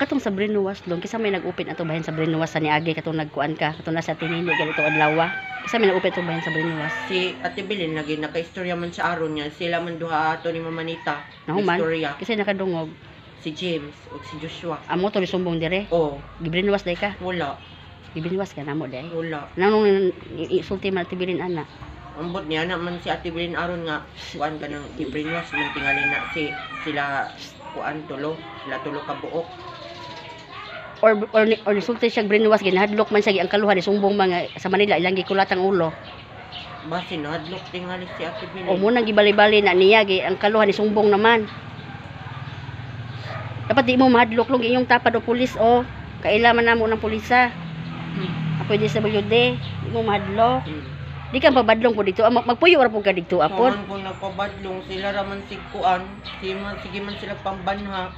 Katong sa Brinuwas long, kisa may nag-open ato bahin sa Brinuwas sa niagi katong nagkuan ka, katong nasa tinini ganito adlaw. Kisa may nag-open ato bahin sa Brinuwas. Si Ate Bilin lagi nakaistorya man sa aron niya. Sila man duha ato ni Mama Nita. Nahuman. Istorya. Kasi nakadungog. Si James ug si Joshua. Amo to sumbong dire. Oh, Gibrinuwas day ka. Wala. Gibrinuwas ka namo day. Wala. Nanong isulti man Ate Bilin ana. Ambot niya na man si Ate Bilin aron nga kuan ka ng i-brainwash man tingali na si sila kuan tulo, sila tulo ka buok. Or nisulti siya brainwash, ginahadlok man siya, ang kaluhan sumbong mga sa Manila ilang gikulat ang ulo. Basin nahadlok tingali si Ate Bilin. O mo nang gibali-bali na niya gi ang kaluhan ni sumbong naman. Dapat di mo mahadlok long inyong tapad o pulis o kaila man namo ng pulisa. Ako DSWD, di mo mahadlok. Di ka pabadlong po dito. Ah, magpuyo ra po ka dito apod. Apod. Kung nagpabadlong sila raman sig kuan, sige man, sige man sila pambanha.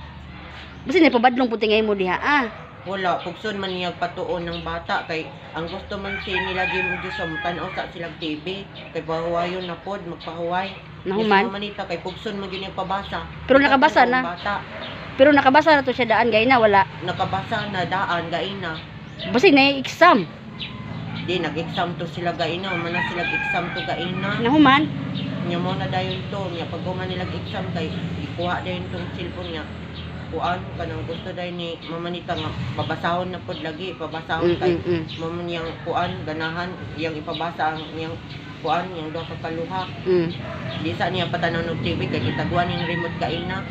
Basta ni pabadlong po tingay mo diha ah. Wala, pugson man niya patuon ng bata kay ang gusto man si nila Jim ug Joshua tan-aw sa silang TV kay pahuwayon na pod magpahuway. Nahuman. Niya si Manita kay pugson man gyud niya pabasa. Pero nakabasa na. Bata, Pero nakabasa na to siya daan gay na wala. Nakabasa na daan gaina. Basta na exam. Di nag-exam to sila gaina, man na sila exam to gaina. Nahuman. Nya mo na dayon to, nya pag human nila exam kay ikuha dayon tong cellphone niya. Kuan kanang gusto dayon ni Mama Nita nga babasahon na pod lagi, pabasahon kay mamo niyang kuan ganahan iyang ipabasa ang iyang kuan iyang duha ka kaluha. Di sa niya patanaw og TV kay gitaguan yung remote kaina.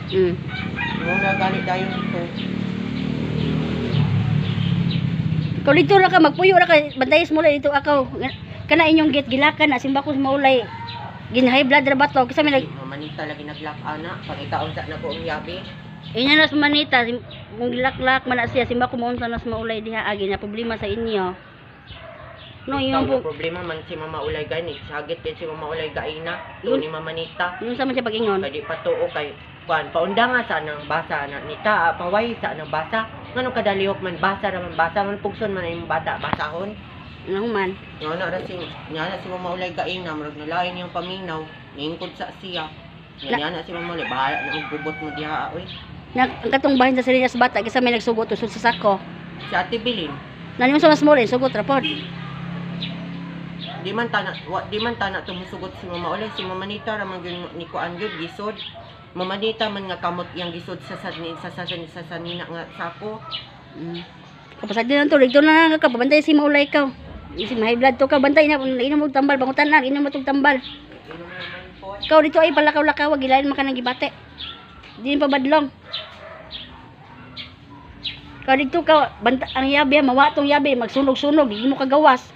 Mo na gani dayon to. Ikaw dito ra ka magpuyo ra ka bantayis mo dito akaw. Kana inyong gate gilakan na simba ko sa maulay. Gin high blood ra ba to? Kasi may nag Si Mama Nita lagi naglock ana, pangitaon sa nako ang yabi. Inya na sa manita, kung gilaklak man na siya, simba ko maunsa na sa maulay diha agi na problema sa inyo. No, Ikaw yung na problema man si Mama Ulay gani, sagit kay si Mama Ulay gaina, to ni Mama Nita. Yung sa man siya pag-ingon. Kay di pa tuo kay kuan paunda nga sa nang basa na nita, ah, paway sa nang basa. Ngano kadalihok man basa ra man basa man pugson man imong bata basahon. Nahuman. Nga na ra si nga na si Mama Ulay gaina, murag nalain niyang paminaw, ningkod sa siya. Nga niya na si Mama Ulay, bahala na og gubot mo diha oy. Na, ang katong bahin sa sarili sa bata kaysa may nagsugot usod sa sako. Si Ate Bilin, Nani mo sa mas maulay, sugot ra pod. di man tana wa, di man tana tumusugot si Mama Ulay, si Mama Nita ra man gyud ni kuan gyud gisod. Mama Nita man nga kamot iyang gisod sa sanina nga sako. Kapasag din ang to, dito na lang ka, pabantay si maulay ka. Si high blood to ka, bantay na, inom mo tambal, bangutan na, inom mo tong tambal. Inom naman po. Ikaw dito ay palakaw-lakaw, gilain man ka ng gibate. Di pa badlong. Ikaw dito ka, banta, ang yabi, mawa tong yabi, magsunog-sunog, di mo kagawas.